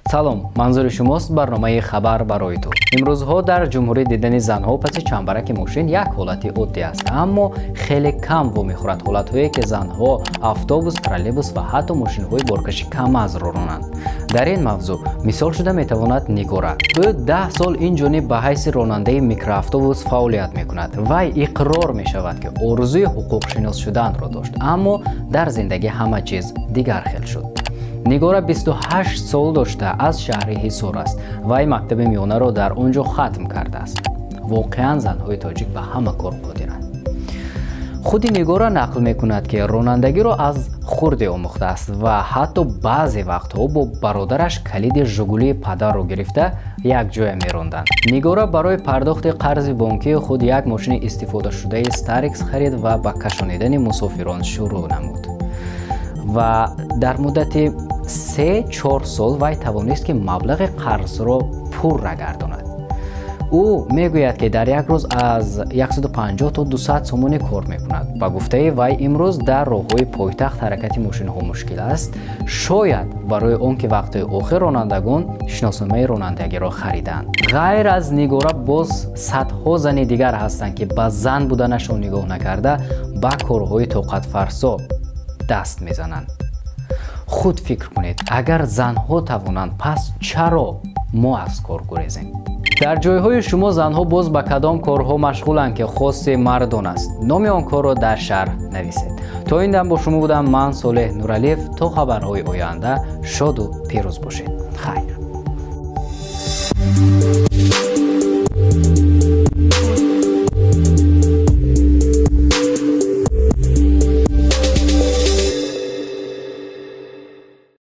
Салом, манзури шумост барномаи «Хабар барои ту». Имрӯзҳо дар ҷумҳурӣ дидани занҳо паси чамбараки мошин як ҳолати оддӣ аст, аммо хеле кам вомехӯрад ҳолатҳое, ки занҳо автобус, троллейбус ва ҳатто мошинҳои боркаши КамАЗро ронанд. Дар ин мавзӯъ мисол шуда метавонад Нигора. Ӯ 10 сол ин ҷониб ба ҳайси ронандаи микроавтобус фаъолият мекунад. Вай иқрор мешавад, ки орзуи ҳуқуқшинос шуданро дошт, аммо дар зиндагӣ ҳама чиз дигар хел шуд. Нигора 28 сол дошта, аз шаҳри Ҳисор аст. Вай мактаби миёнаро дар он ҷо хатм кардааст. Воқеан, занҳои тоҷик ба ҳама кор қодиранд. Худи Нигора нақл мекунад, ки ронандагиро аз хурде омӯхтааст ва ҳатто баъзе вақтҳо бо бародараш калиди Жигулии падарро гирифта, якҷоя меронданд. Нигора барои пардохти қарзи бонкии худ як мошини истифодашудаи Старикс харид ва ба кашонидани мусофирон шурӯъ намуд ва дар муддати 3-4 сол вай тавонист, ки маблағи қарзро пурра гардонад. Ӯ мегӯяд, ки дар як рӯз аз 150 то 200 сомонӣ кор мекунад. Ба гуфтаи вай, имрӯз дар роҳҳои пойтахт ҳаракати мошинҳо мушкил аст, шояд барои он ки вақтҳои охир ронандагон шиносномаи ронандагиро хариданд. Ғайр аз Нигора боз садҳо зани дигар ҳастанд, ки ба зан буданашон нигоҳ накарда, ба корҳои тоқатфарсо даст мезананд. Худ фикр кунед, агар занҳо тавонанд, пас чаро мо аз кор гурезем? Дар ҷойҳои шумо занҳо боз ба кадом корҳо машғуланд, ки хоси мардон аст? Номи он корро дар шарҳ нависед. То ин дам бо шумо будам ман, Солеҳ Нуралиев. То хабарҳои оянда шоду пирӯз бошед. Хайр.